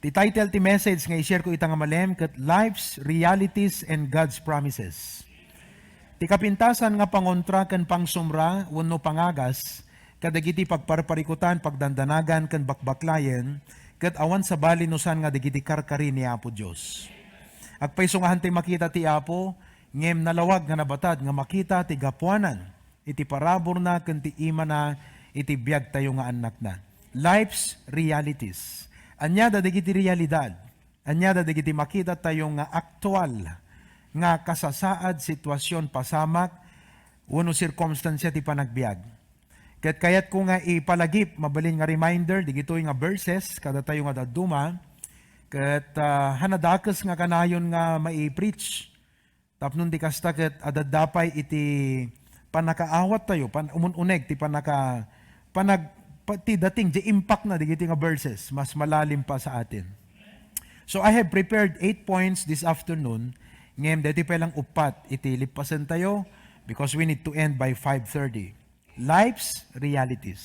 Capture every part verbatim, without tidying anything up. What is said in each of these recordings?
Ti title ti message nga i-share ko ita nga malem ket Life's Realities and God's Promises. Ti kapintasan nga pangontra ken pangsumra wenno pangagas kadagiti pagparparikutan, pagdandanagan ken bakbaklayen ket awan sabali no saan nga dagiti karkari ni Apo Dios. Agpayso nga hantay makita ti Apo, ngem nalawag nga nabatad nga makita ti gapuanan iti paraburna ken ti imana iti biagtayo nga annakna. Life's realities. Ania da dagiti realidad? Ania da dagiti makita tayo nga aktual nga kasasaad, sitwasyon, pasamak, wenno sirkumstansia ti panagbiag? Ket kayatko nga ipalagip, mabalin nga reminder, digitoy nga verses kadatayo nga dadduma, ket, ah, hanadakes nga kanayon nga mai-preach. Tapno di kasta ket adda pay iti pannakaawat tayo, pan-, umun-uneg ti pannaka-, panag-, pa-, ti dating, di impact na digiti nga verses, mas malalim pa sa atin. So I have prepared eight points this afternoon, ngem daytoy pay lang uppat iti lippasen tayo because we need to end by five thirty. Life's realities.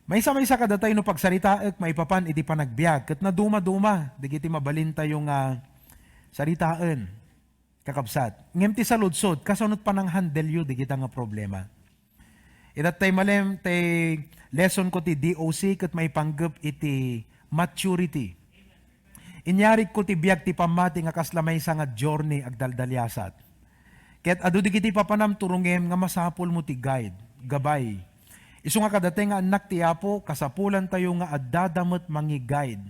Maysa-maysa kadatayo no pagsaritaek maipapan iti panagbiag, ket naduma-duma digiti mabalin tayo nga saritaen. Kakabsat, ngem ti saludsod, kasano pananghandle yo digita nga problema? Itattay malem ti lesson ko ti D O C ket maipanggep iti maturity. Inyarigko ti biag ti pammati nga kasla maysa nga journey agdaldaliasat. Ket adu digiti papanam turongem nga masapulmo ti guide, gabay. Isu nga kadatayo nga annak ti Apo, kasapulantayo nga addada met mangi-guide.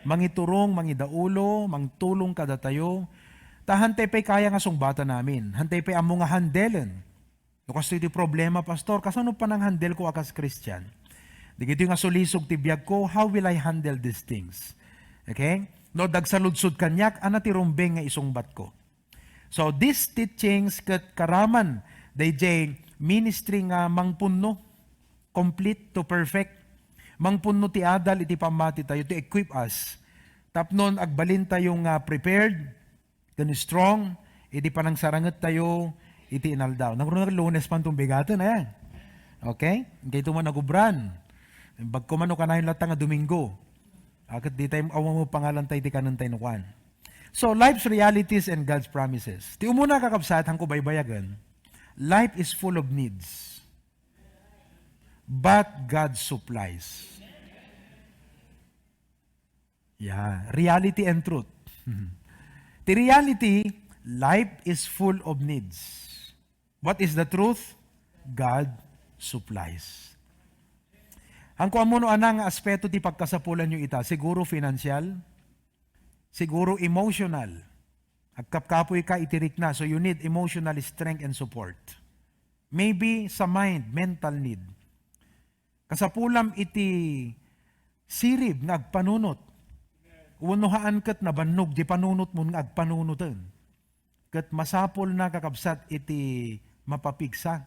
Mangiturong, mangidaulo, mangtulong kadatayo. Ta hantay pay kaya nga sungbatan amin. Hantay pay ammo nga handelen. No kastoy ti problema, Pastor, kasano pananghandle ko a kas Christian? Digitoy nga sulisog ti biag ko, how will I handle these things? Okay? No, dagsaludsod kaniak, ana ti rumbeng nga isungbat ko. So, these teachings ket karaman dayjay ministry nga mangpunno, complete to perfect. Mangpunno ti adal iti pammati tayo to equip us. Tapnon agbalin tayo nga prepared ken strong iti panangsaranget tayo iti inaldaw. Nagrunak Lunes man tumbigaten, ayan. Okay? Kayto man nagubran. Bagko man no kanayon latta nga Domingo. Aket di tayo awan mo pangalan tayo ti kanen tayo nukuan. So, life's realities and God's promises. Ti umuna, kakabsat, hangko baybayagen, life is full of needs. But God supplies. Yeah, reality and truth. Ti reality, life is full of needs. What is the truth? God supplies. Hangko ammo no ana nga aspeto ti pagkasapulanyo ita, siguro financial, siguro emotional. Agkapkapoy ka iti rikna, so you need emotional strength and support. Maybe sa mind, mental need. Kasapulam iti sirib nga agpanunot. Wenno haan ket nabannog di panunotmon nga agpanunoten. Ket masapulna, kakabsat, iti mapapigsa.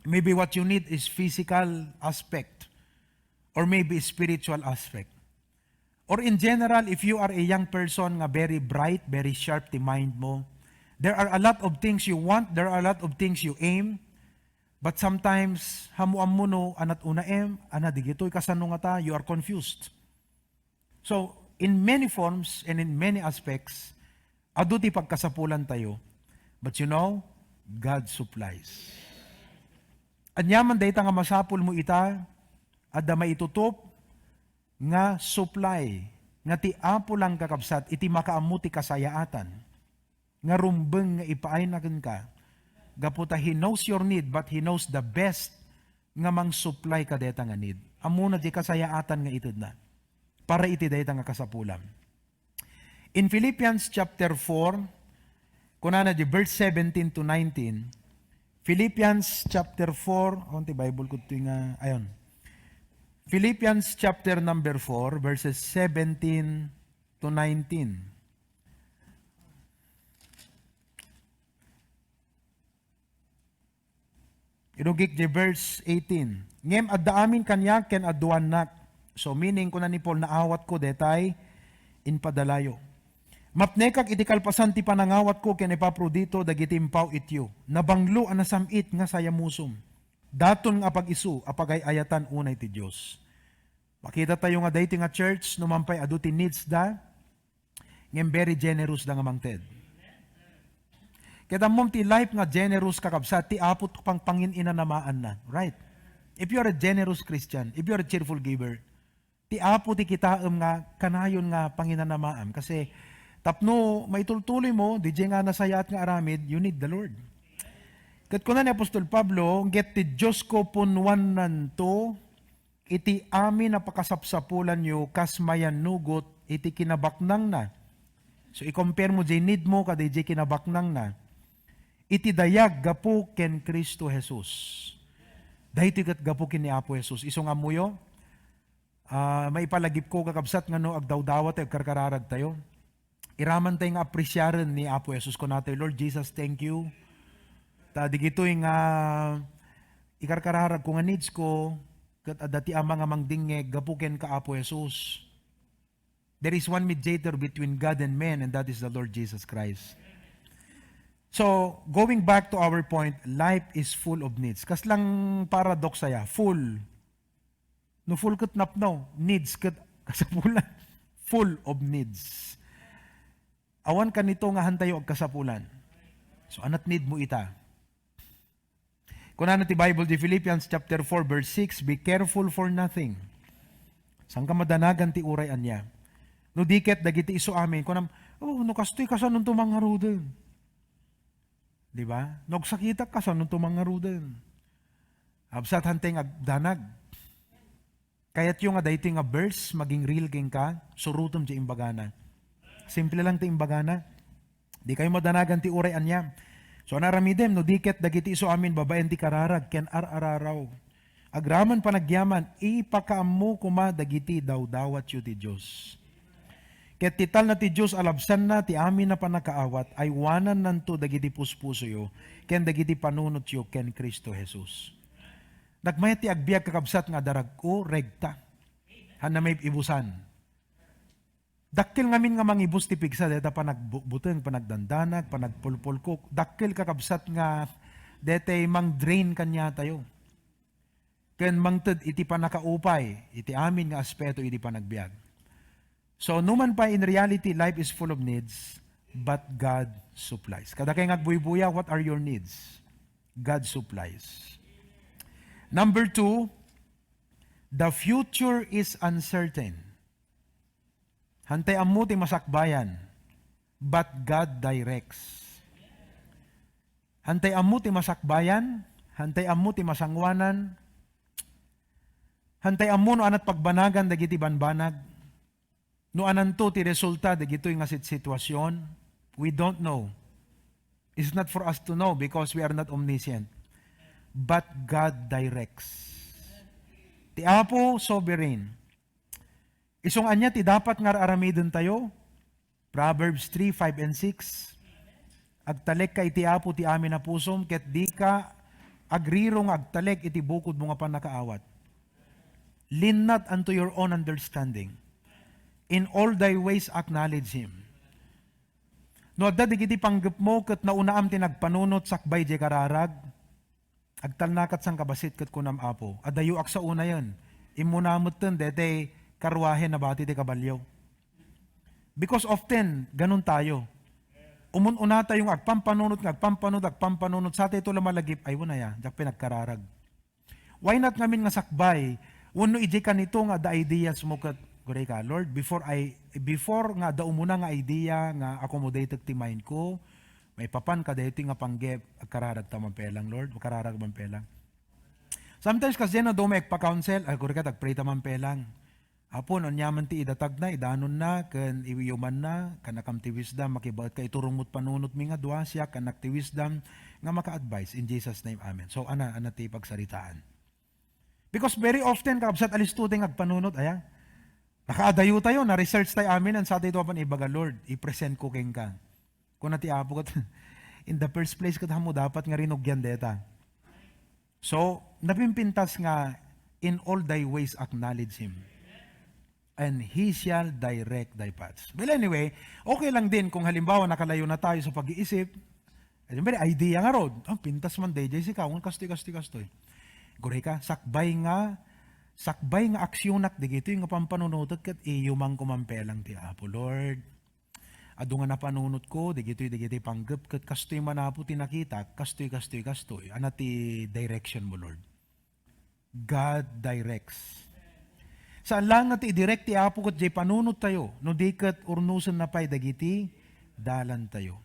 Maybe what you need is physical aspect or maybe spiritual aspect. Or in general, if you are a young person nga very bright, very sharp ti mind mo, there are a lot of things you want, there are a lot of things you aim, but sometimes, ammo-ammo no, anat unaem, ana digitoy, kasano ngata, you are confused. So, in many forms and in many aspects, adu ti pagkasapulan tayo. But you know, God supplies. Aniaman dayta nga masapul mo ita, adda maitutup nga supply nga ti Apo lang, kakabsat, iti makaammo ti kasayaatan nga rumbeng nga ipaayna kenka, gapu ta He knows your need, but He knows the best nga mang-supply kadayta nga need. Ammona di kasayaatan nga itedna para iti dayta nga kasapulam. In Philippians chapter four, kunana di verse seventeen to nineteen, Philippians chapter four, awan ti Bible ko ti nga, ayon. Philippians chapter number four, verses seventeen to nineteen. Irugik di verse eighteen. Ngem adda amin kaniak ken aduannak. So, meaning, kuna ni Paul, naawatko detay impadalayo. Mapnekak iti kalpasan ti panangawatko ken Epafrodito dagiti impaw-ityo. Nabanglo a nasam-it nga sayamusom. Daton nga apag-isu a pagay-ayatan unay ti Dios. Makita tayo nga daytoy nga church, no man pay adu ti needs da, ngem very generous da nga mangted. Ket ammom ti life nga generous, kakabsat, ti Apo ti pang-, pangininanamaanna. Right? If you are a generous Christian, if you are a cheerful giver, ti Apo ti kitaem nga kanayon nga panginanamaam. Kasi tapno maitultuloy mo, D J nga nasayaat nga aramid, you need the Lord. Ket kuna ni Apostol Pablo, "Ket ti Diosko punnuannanto iti amin a pakasapsapulanyo kas mayannugot iti kinabaknangna." So, i-compare mo jay need mo kadi jay kinabaknangna. "Iti dayag gapu ken Cristo Jesus." Daytoy ket gapu ken ni Apo Jesus. Isu nga ammoyo, ah, maipalagipko, kakabsat, nga no agdawdawat tayo, agkarkararag tayo, iraman tayo nga apresiaren ni Apo Jesus. Kunatayo, "Lord Jesus, thank you. Ta digitoy nga ikarkararag ko nga needs ko, ket adda ti Ama nga mangdingngeg gapu kenka, Apo Jesus." There is one mediator between God and men, and that is the Lord Jesus Christ. So, going back to our point, life is full of needs. Kaslang paradox aya, full. No full ket napno, needs ket kasapulan. Full of needs. Awan kanito nga hantayo agkasapulan. So, anat need mo ita? Kunana ti Bible, di Philippians chapter four, verse six, "Be careful for nothing." Saan ka madanagan ti uray ania? No di ket dagiti isu amin, kunam, "Oh, no kastoy, kasanonto mangaruden?" Di ba? "No agsakitak, kasanonto mangaruden?" Absat hanteng agdanag. Kayatyo nga daytoy nga verse maging real kenka, surotem ti imbagana. Simple lang ti imbagana. Di kayo madanagan ti uray ania. So, ania aramidem, no di ket dagiti isu amin babaen ti kararag ken ar-araraw. Agraman panagyaman, ipakaammo koma dagiti dawdawatyo ti Dios. Ket ti talna ti Dios a labsanna ti amin a pannakaawat, aywanannanto dagiti puspusoyo ken dagiti panunotyo ken Cristo Jesus. Nagmayat ti agbiag, kakabsat, nga adda rag-o, regta. Hanna may ibusan. Dakkel ngamin nga mangibus ti pigsa deta panagbuteng, panagdandanag, panagpulpulkok. Dakkel, kakabsat, nga detay mang-drain kaniatayo. Ken mangted iti pannakaupay iti amin nga aspeto iti panagbiag. So, numan pay, in reality, life is full of needs, but God supplies. Kadakay nga agbuybuya, what are your needs? God supplies. Number two, the future is uncertain. Hantay ammo ti masakbayan, but God directs. Hantay ammo ti masakbayan, hantay ammo ti masangoanan, hantay ammo no anat pagbanagan dagiti banbanag, no ananto ti resulta dagitoy nga sit-, sitwasyon, we don't know. It's not for us to know because we are not omniscient. But God directs. Ti Apo sovereign. Isu nga ania ti dapat nga ar-aramidentayo? Proverbs three, five and six, "Agtalekka iti Apo ti amin a pusom, ket dika agriro nga agtalek iti bukodmo nga pannakaawat." Lean not unto your own understanding. In all thy ways acknowledge Him. No adda dagiti panggepmo ket naunaam ti nagpanunot sakbay diay kararag, agtalnakat sangkabassit ket kunam, "Apo, adayo ak sa unayen. Immuna metten daytay karruahe nabati ti kabalio." Because often, ganun tayo. Umun-una tayo nga agpampanunot, nga agpampanunot, agpampanunot, sa tayo la malagip, "Ay, wen aya, diak pay nagkararag." Why not ngamin nga sakbay? Wenno idiay kanito nga adda ideas mo ket, "Gurayka, Lord, before I, before nga adda umuna nga idea nga accommodated ti mind ko, maipapan kadaytoy nga panggep, agkararag ta man pay lang, Lord, agkararag man pay lang." Sometimes kasi na do may agpa-counsel, "Ay, gurayka, agpray ta man pay lang." Apo, no aniaman ti idatagna, idanonna, ken iwiyumanna, kannakam ti wisdom, makibaetka, iturong mo't panunotmi nga dua, siak, kannak ti wisdom nga maka-advise. In Jesus' name, amen. So, ana, ana ti pagsaritaan. Because very often, kakabsat, alisto ti nga agpanunot, aya? Nakaadayo tayo, na-research tayo amin, ang sa tayo ito apan ibaga, "Lord, i-present ko kenka." Kuna ti Apo ket, "In the first place, ket ammo dapat nga rinugian deta." So, napimpintas nga, "In all thy ways acknowledge Him, and He shall direct thy paths." Well, anyway, okay lang din kung halimbawa nakalayo na tayo sa pag-iisip. Siyempre, idea nga rod. "Oh, pintas man dayjay sika, wen kastoy, kastoy, kastoy." Gurayka, sakbay nga Sakbay nga aksionak dagitoy nga pampanunotek ket iyumanko man pelang ti Apo, Lord. Adu nga napanunotko dagitoy, dagiti panggep ket kastoy man Apo ti nakitak, kastoy, kastoy, kastoy. Ania ti direction mo, Lord? God directs. Saan laeng nga ti idirect ti Apo ket diay panunottayo, no di ket urnosenna pay dagiti dalantayo.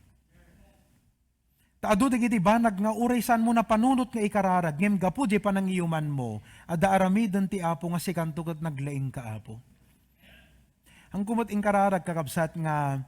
Ta adu dagiti banag nga uray saanmo napanunot nga ikararag, ngem gapu diay panangiyumanmo, adda aramiden ti Apo nga sikanto ket naglaingka, Apo. Haanko met inkararag, kakabsat, nga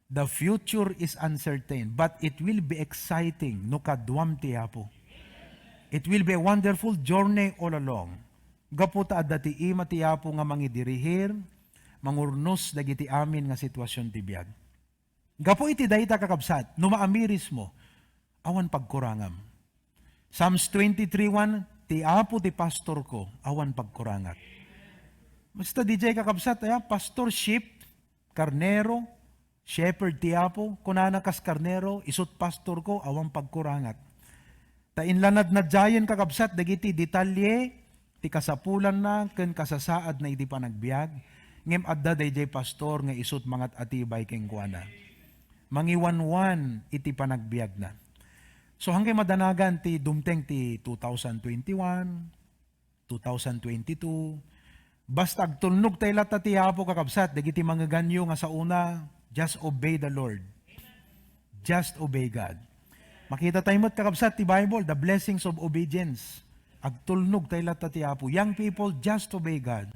The future is uncertain, but it will be exciting no kaduam ti Apo. It will be a wonderful journey all along. Gapu ta adda ti ima ti Apo nga mangidirihir, mangurnos dagiti amin nga sitwasion ti biag. Gapu iti dayta, kakabsat, no maamirismo, awan pagkurangam. Psalms twenty-three one, "Ti Apo ti pastorko, awan pagkurangak." Basta diay, kakabsat, aya, pastor, sheep, karnero, shepherd ti Apo, kunana kas karnero, "Isut' pastorko, awan pagkurangak." Ta inlanadnadayen, kakabsat, dagiti detalye ti kasapulanna ken kasasaadna iti panagbiag, ngem adda daydiay pastor nga isut' mangat-atibay kenkuana. Mangiwanwan iti panagbiagna. So, haankayo madanagan ti dumteng ti two thousand twenty-one, two thousand twenty-two. Basta agtulnog tay latta ti Apo, kakabsat, dagiti mangngeganyo nga saona, just obey the Lord. Just obey God. Makita tayo met, kakabsat, ti Bible, the blessings of obedience. Agtulnog tay latta ti Apo. Young people, just obey God.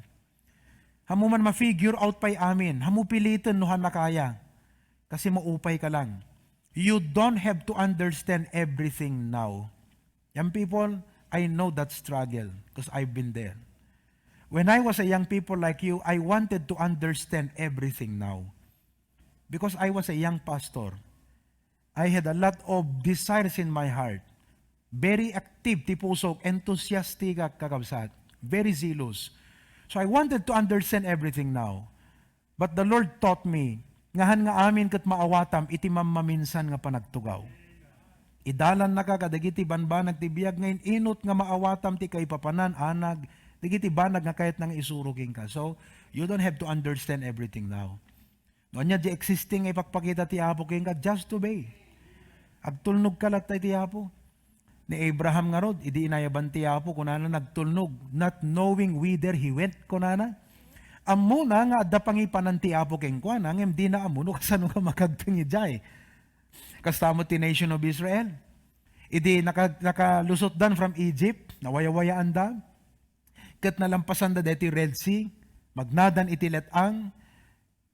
Haanmo man ma-figure out pay amin. Haanmo piliten no haanna kaya. Kasi maupay ka lang. You don't have to understand everything now. Young people, I know that struggle 'cause I've been there. When I was a young people like you, I wanted to understand everything now. Because I was a young pastor, I had a lot of desires in my heart. Very active ti pusok, enthusiastic, kakabsat. Very zealous. So I wanted to understand everything now. But the Lord taught me, nga haan nga amin ket maawatam iti mammaminsan nga panagtugaw. Idalannaka kadagiti banbanag ti biag nga in-inut nga maawatam ti kaipapanan, anag, dagiti banag nga kayatna nga isuro kenka. So, you don't have to understand everything now. No ania di existing nga ipakpakita ti Apo kenka, just obey. Agtulnog ka latta iti Apo. Ni Abraham ngarud, idi inayaban ti Apo, kunana nagtulnog, not knowing whither he went, kunana. Ammona nga adda pangipanan ti Apo kenkuana, ngem dina ammo no kasano nga makagteng idiay. Kasta met ti nation of Israel. Idi naka-, nakalusotdan from Egypt, nawayawayaanda, ket nalampasanda daytoy Red Sea, magnadan iti let-ang,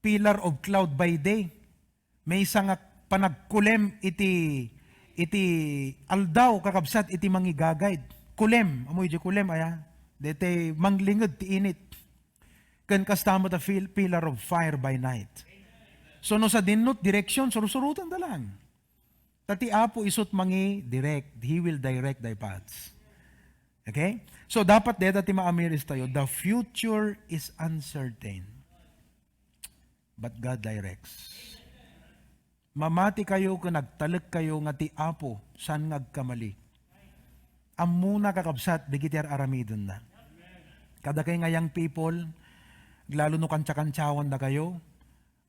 pillar of cloud by day. Maysa nga panagkulem iti, iti aldaw, kakabsat, iti mangigagayad. Kulem, ammo idiay kulem, aya? Daytoy manglinged ti init. Ken kasta met a fil-, pillar of fire by night. So, no sadinno ti direksyon, sursurotenda lang. Ta ti Apo isut' mangi-direct. He will direct thy paths. Okay? So, dapat deta ti maamiris tayo, the future is uncertain. But God directs. Mamati kayo ken agtalek kayo nga ti Apo saan nga agkamali. Ammona, kakabsat, dagiti ar-aramidenna. Kadakay nga young people, lalo no kantsa-kantsawanda kayo,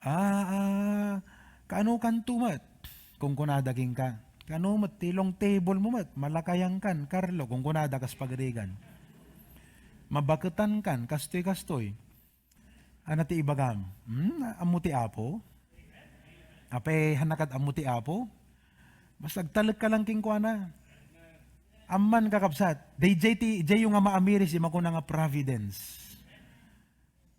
"Ah, ah, kaano kanto met?" Kunkunada kenka. "Kaano met ti long table mo met? Malakayan kan, Carlo," kunkunada kas pagarigan. "Mabaketan kan, kastoy, kastoy." Ania ti ibagam? Hmm, ammo ti Apo? Apay, haan kad ammo ti Apo? Basta agtalek ka lang kenkuana. Amman, kakabsat, dayjay ti, dayjay nga maamiris, di makuna nga providence.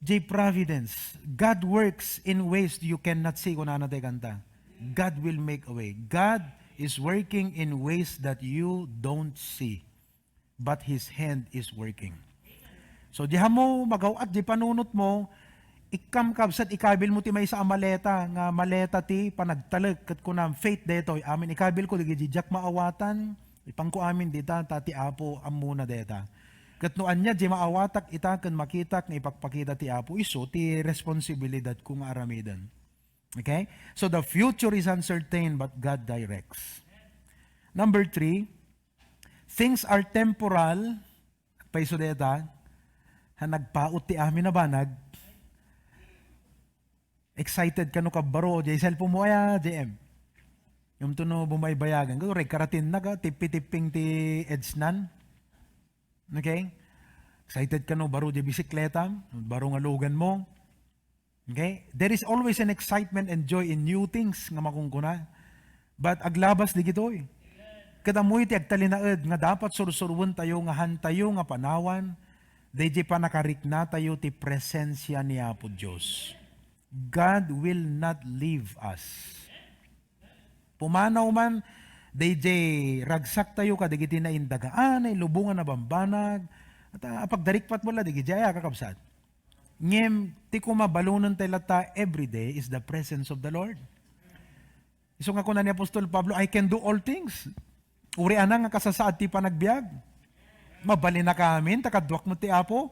Jay providence. God works in ways you cannot see, kunana tay kanta. God will make a way. God is working in ways that you don't see, but His hand is working. So, di mo magaw-at di panunot mo, ikkam, kabsat, ikabil mo ti maysa a maleta, nga maleta ti panagtalek, ket kunam, faith daytoy, amin, ikabil ko, dagiti diak maawatan, ipanko amin dita, ta ti Apo ammona dayta. Ket no ania di maawatak ita ken makitak nga ipakpakita ti Apo, isu ti responsibilidadko nga aramiden. Okay? So the future is uncertain, but God directs. Number three, things are temporal. Paiso dayta, ha nagpaut ti amin a banag. Excited kano kabbaro, jay cellphone mo aya, J M. Ngem no bumaybayagan, kano, reg karatinna ka, tippi-tipping ti edge nan. Okay? Excited kano, baro jay bisikleta, baro nga lugan mo. Okay? There is always an excitement and joy in new things nga makunkuna. But aglabas digitoy. Ket ammoyo ti agtalinaed nga dapat sursuroentayo nga hantayo nga panawan dayjay panakariknatayo ti presensia ni Apo Dios. God will not leave us. Pumanaw man, dayjay ragsaktayo kadagiti naindagaan, nailubongan a bambanag, at, ah, apagdarikpat mo la dagiti aya, kakabsat. Ngem ti kuma balonentayo latta every day is the presence of the Lord. Isu nga kuna ni Apostol Pablo, "I can do all things." Uri ana nga kasasaad ti panagbiag. Mabalinakamin, ta kaduak met ti Apo.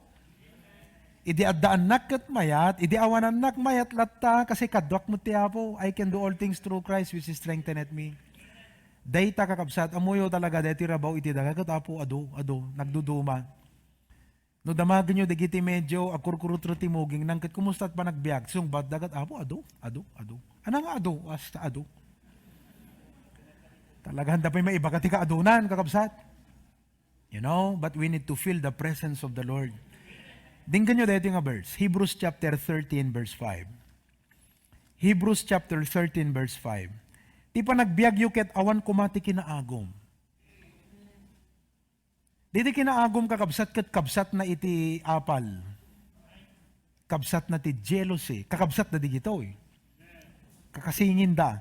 Idi addaannak ket mayat, idi awanannak mayat latta, kasi kaduak met ti Apo. "I can do all things through Christ which strengtheneth me." Dayta, kakabsat, ammoyo talaga, daytoy rabaw iti daga, ket Apo, adu, adu, nagduduma. No damagenyo dagiti medyo agkurkurutro ti mugingnan ket kumusta ti panagbiag? Sungbatda ket, "Apo, adu, adu, adu." Ana nga adu? Hasta adu. Talaga, anda pay maibaga ti kaadunan, kakabsat. You know, but we need to feel the presence of the Lord. Denggenyo daytoy nga verse, Hebrews chapter thirteen, verse five. Hebrews chapter thirteen, verse five. Ti panagbiagyo ket awan koma ti kinaagum. Daydi kinaagum, kakabsat, ket kabsatna iti apal. Kabsatna ti jealousy. Kakabsatda digitoy. Kakasinginda.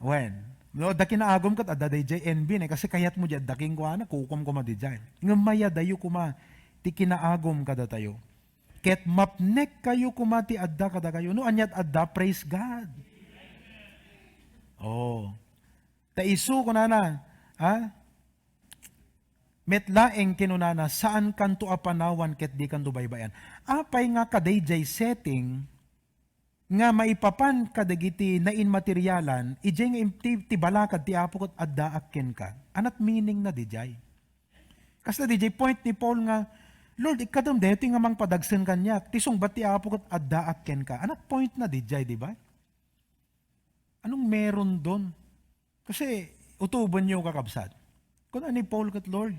Wen. No, adda kinaagum ket adda dayjay envy, ne, kasi kayatmo di adda kenkuana, kukuam koma dayjay. Ngem mayadayo koma ti kinaagum kadatayo. Ket mapnekkayo koma ti adda kadakayo. No aniat adda, praise God. Oh. Ta isu, kunana, ha? Met laeng kinunana, "Saankanto a panawan ket dikanto baybay-an." Apay nga kadayjay setting nga maipapan kadagiti nainmaterialan, idiay nga im-, ti, ti balakad ti Apo ket addaak kenka? Anat meaning na didiay? Kasla didiay point ni Paul nga, "Lord, ikkadem daytoy nga mangpadagsen kaniak. Ti sungbat ti Apo ket addaak kenka." Anat point na didiay, di ba? Anong meron doon? Kasi utuben yo, kakabsat. Kuna ni Paul ket, "Lord,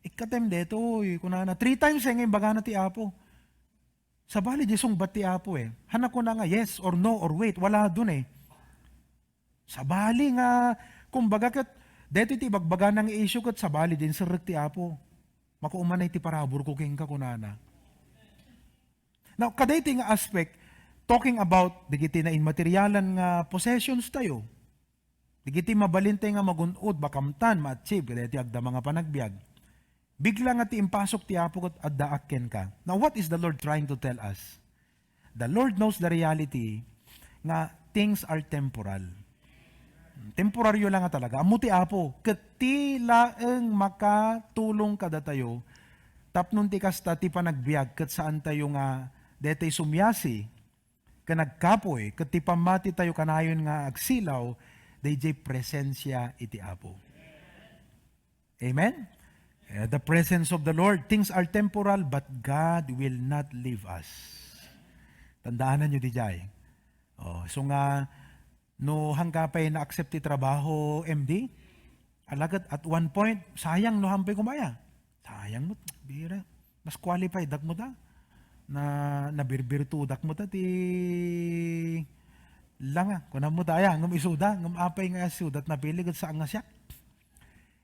ikkatem detoy," kunana. Three times, eh, nga imbagana ti Apo. Sabali, di sungbat ti Apo, eh. Hana kuna nga yes or no or wait, wala dun, eh. Sabali nga, kumbaga ket, detoy ti ibagbagana nga issue ket sabali, di inserrek ti Apo. "Makuumanay ti parabur ko kenka," kunana. Now, kadaytoy nga aspect, talking about dagiti nainmaterialan nga possessions tayo, dagiti mabalin tayo nga magun-od, makamtan, ma-achieve, kadaytoy agdama nga panagbiag. Bigla nga ti impasok ti Apo ket addaak kenka. Now, what is the Lord trying to tell us? The Lord knows the reality nga things are temporal. Temporaryo lang nga talaga. Ammo ti Apo, ket ti laeng makatulong kadatayo tapno ti kasta ti panagbiag ket saan tayo nga daytoy sumiasi ken agkapuy, ket ti pammati tayo kanayon nga agsilaw daydiay presensia iti Apo. Amen? Eh, the presence of the Lord. Things are temporal, but God will not leave us. Tandaanan nyo didiay. Oh, so nga, no, hangka pay na-accept ti trabaho, M D, ala ket at one point, sayang no, hampay kumaya. Sayang mo, bira. Mas qualified dak mo ta. Na, nabirbirtudak mo ta ti Langa, kunam mo ta, aya, ngem isuda, ngem apay nga isuda, napili ket saan nga siak.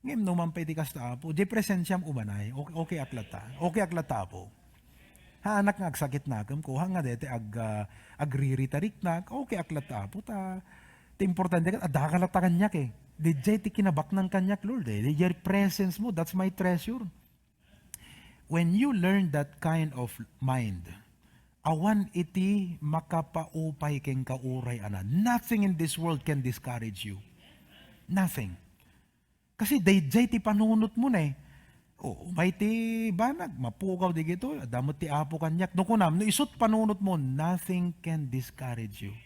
Ngem no man pay ti kasta, Apo, di presensiam umanay, okay, okay ak latta. Okay ak latta, Apo. Haanak nga agsakit nakem, kuha nga deti ag, ah, agriritarik na, okay ak latta, Apo, ta, ti importante ket, adda ka latta kaniak eh. Didiay ti kinabaknang kaniak, Lord eh. Didiay presence mo, that's my treasure. When you learn that kind of mind, awan iti makapaupay kenka uray ana. Nothing in this world can discourage you. Nothing. Kasi daydiay ti panunot mo na eh. O, umay ti banag, mapukaw digito, adda met ti Apo kaniak. No kunam, no isut panunot mo, nothing can discourage you.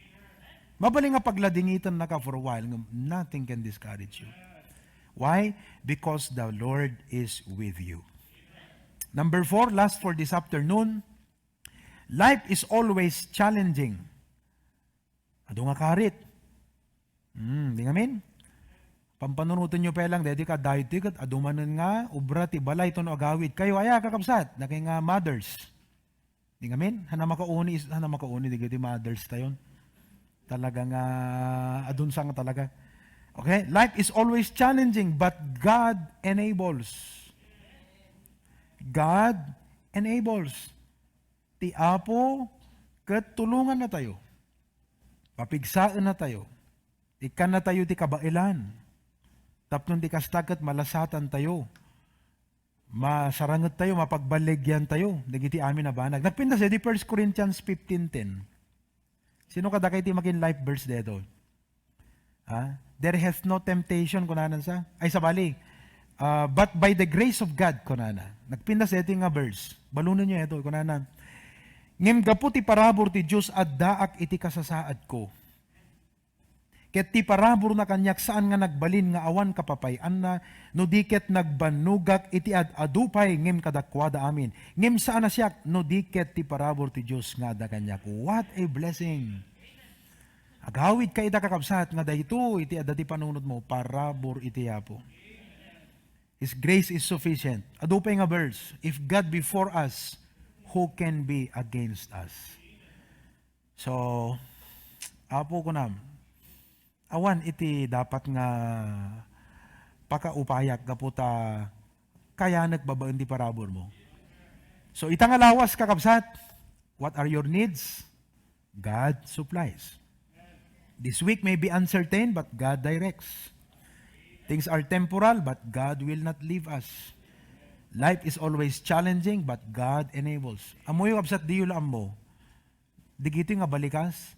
Mabalin nga pagladingitennaka for a while, ngem nothing can discourage you. Why? Because the Lord is with you. Number four, last for this afternoon, life is always challenging. Adu nga karit. Hmm, di ngamin? Pampanunotenyo pay lang, daytoy ka, daytoy ket adu manen nga obra ti balay wenno agawidkayo. Aya, kakabsat, dagiti nga mothers. Di ngamin? Hana makauni, is-, hana makauni, dagiti mothers tayon. Talaga nga, adun sa nga talaga. Okay? Life is always challenging, but God enables. God enables. Ti Apo ket tulongannatayo. Papigsaennatayo. Ikkannatayo ti kabaelan. Tapno ti kasta ket malasatantayo. Masarangettayo, mapagballigiantayo dagiti amin a banag. Nagpintas daydi First Corinthians fifteen ten. Sino kadakay ti makin life verse daytoy? Ha? "There hath no temptation," kunana sa? Ay, sabali. Ah, "But by the grace of God," kunana. Nagpintas daytoy nga verse. Balonenyo daytoy, kunana, "Ngem gapu ti parabur ti Dios, addaak iti kasasaadko. Ket ti paraburna kaniak saan nga nagbalin nga awan kapapay-anna, no di ket nagbannogak iti ad-adu pay ngem kadakuada amin. Ngem saan a siak, no di ket ti parabur ti Dios nga adda kaniak." What a blessing! Agawidka ita, kakabsat, nga daytoy iti adda ti panunotmo, parabur iti Apo. His grace is sufficient. Adu pay nga verse, "If God be for us, who can be against us?" So, Apo, kunam, awan iti dapat nga pakaupayak gapu ta kayanek babaen ti paraburmo. So, ita nga lawas, kakabsat, what are your needs? God supplies. This week may be uncertain, but God directs. Things are temporal, but God will not leave us. Life is always challenging, but God enables. Ammoyo, kabsat, diyo la ammo. Dagitoy nga balikas,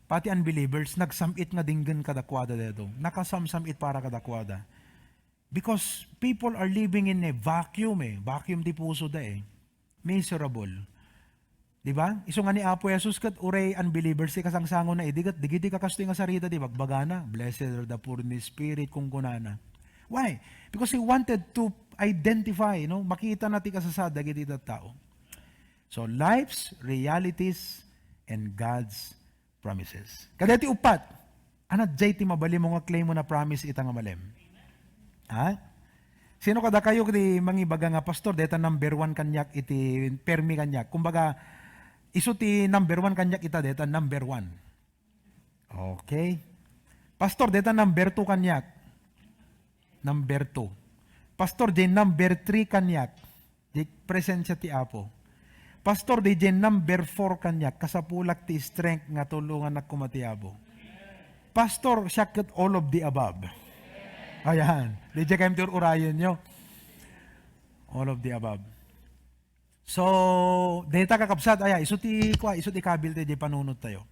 pati unbelievers, nagsam-it nga denggen kadakuada daytoy. Nakasamsam-it para kadakuada. Because people are living in a vacuum eh. Vacuum ti pusoda eh. Miserable. Di ba? Isu nga ni Apo Jesus ket uray unbelievers ti kasangsangona idi ket dagiti kakastoy nga sarita ti bagbagana, "Blessed are the poor in spirit," kunkunana. Why? Because he wanted to identify, no? Makitana ti kasasaad dagiti tattao. So, life's realities and God's promises. Kadaytoy uppat, ania diay ti mabalin mo nga claim mo na promise ita nga malem? Ha? Sino kadakayo ti mangibaga nga, "Pastor, dayta number one kaniak iti permi kaniak." Kumbaga, isu ti number one kaniak ita, dayta number one. Okay. "Pastor, dayta number two kaniak." Number two. "Pastor, di number three kaniak." Di presensia ti Apo. "Pastor, di di number four kaniak, kasapulak ti strength nga tulongannak koma ti Apo." Pastor, siak ket all of the above. Ayan. Di di kayam ti ur-urayenyo. All of the above. So, dayta, kakabsat, aya, isu ti, kua, isu ti kabil ti di panunot tayo.